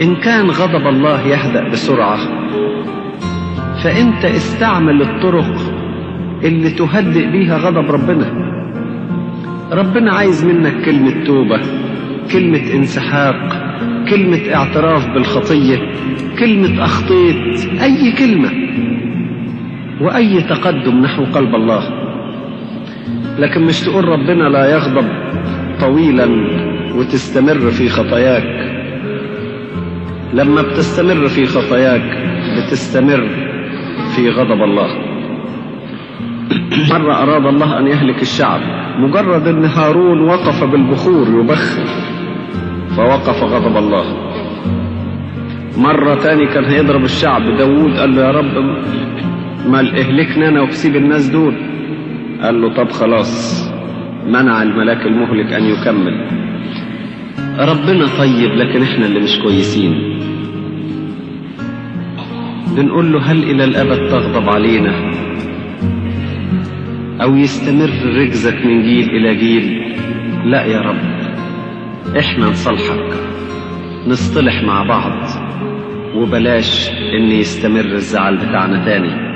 إن كان غضب الله يهدأ بسرعة، فأنت استعمل الطرق اللي تهدئ بيها غضب ربنا. ربنا عايز منك كلمة توبة، كلمة انسحاق، كلمة اعتراف بالخطية، كلمة أخطيت، أي كلمة وأي تقدم نحو قلب الله. لكن مش تقول ربنا لا يغضب طويلا وتستمر في خطاياك. لما بتستمر في خطاياك بتستمر في غضب الله. مرة أراد الله أن يهلك الشعب، مجرد أن هارون وقف بالبخور يبخر فوقف غضب الله. مرة تاني كان هيضرب الشعب، داود قال له يا رب ما اهلكنا أنا وبسيب الناس دول. قال له طب خلاص، منع الملاك المهلك أن يكمل. ربنا طيب، لكن احنا اللي مش كويسين. بنقول له هل إلى الأبد تغضب علينا؟ أو يستمر رجزك من جيل إلى جيل؟ لا يا رب، احنا نصلحك، نصطلح مع بعض، وبلاش ان يستمر الزعل بتاعنا تاني.